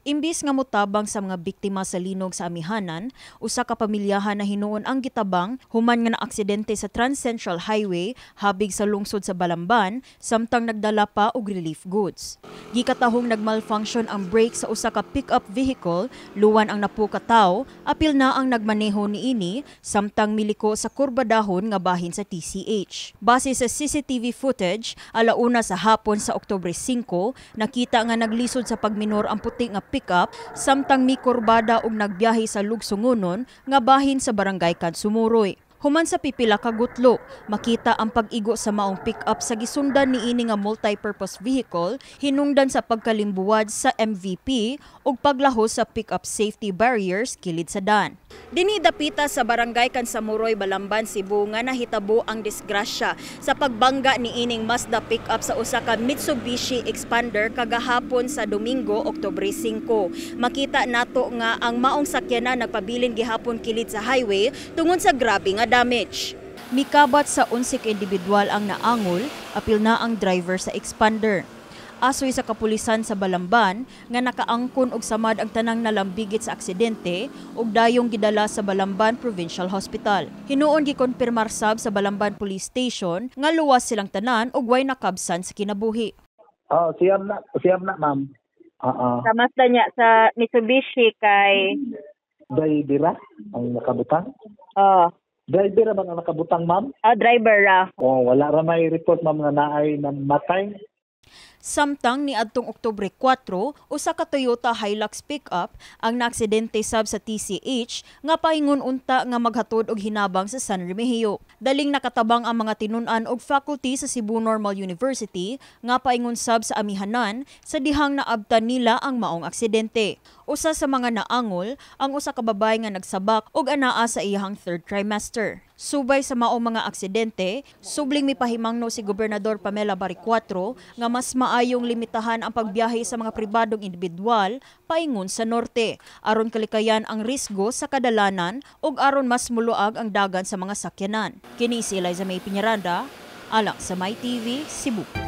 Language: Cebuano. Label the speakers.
Speaker 1: Imbis nga motabang sa mga biktima sa linog sa Amihanan, usa ka pamilyahan na hinuon ang gitabang human nga naaksidente sa Trans-Central Highway habig sa lungsod sa Balamban samtang nagdala pa og relief goods. Gikatahong nagmalfunction ang brake sa usa ka pick-up vehicle, luwan ang napo ka tawo, apil na ang nagmaneho niini samtang miliko sa kurbadahon nga bahin sa TCH. Base sa CCTV footage, 1:00 sa hapon sa Oktubre 5, nakita nga naglisod sa pagminor ang puti nga pick-up samtang mikurbada og nagbiyahe sa Lugsungonon nga bahin sa barangay Kansumuroy. Human sa pipila ka gutlo, makita ang pag-igo sa maong pick-up sa gisundan niini nga multi-purpose vehicle hinungdan sa pagkalimbuwad sa MVP ug paglahos sa pick-up safety barriers kilid sa dan. Dinhi dapita sa barangay Kansamuroy, Balamban, Cebu nga nahitabo ang disgrasya sa pagbangga niining Mazda pick-up sa usa ka Mitsubishi Xpander kagahapon sa Domingo, Oktubre 5. Makita nato nga ang maong sakyanan nagpabilin gihapon kilid sa highway tungod sa grabe nga damage. Mikabat sa 11 ka individual ang naangol, apil na ang driver sa Xpander. Asoy sa kapulisan sa Balamban nga nakaangkon og samad ang tanang nalambigit sa aksidente ug dayong gidala sa Balamban Provincial Hospital. Hinuon gikonfirmar sab sa Balamban Police Station nga luwas silang tanan ug way nakabsan sa kinabuhi.
Speaker 2: Oh, siyam na, ma'am. Oo.
Speaker 3: Sa Mazda niya sa Mitsubishi kay
Speaker 2: Driver ang nakabutang?
Speaker 3: Oh.
Speaker 2: Driver ba ang nakabutang, ma'am?
Speaker 3: Oh, driver ra.
Speaker 2: Oh, wala ra may report, ma'am, nga naay namatay.
Speaker 1: Samtang niadtong Oktubre 4, usa ka Toyota Hilux pickup ang naaksidente sab sa TCH nga paingon unta nga maghatod og hinabang sa San Remigio. Daling nakatabang ang mga tinun-an og faculty sa Cebu Normal University nga paingon sab sa Amihanan sa dihang naabtan nila ang maong aksidente. Usa sa mga naangol ang usa ka babae nga nagsabak og anaa sa iyahang third trimester. Subay sa maong mga aksidente, subling mipahimangno si Gobernador Pamela Baricuatro nga mas maayong limitahan ang pagbiyahe sa mga pribadong individual paingon sa norte aron kalikayan ang risgo sa kadalanan ug aron mas muluag ang dagan sa mga sakyanan. Kini si Eliza May Piñaranda, alang sa My TV, Cebu.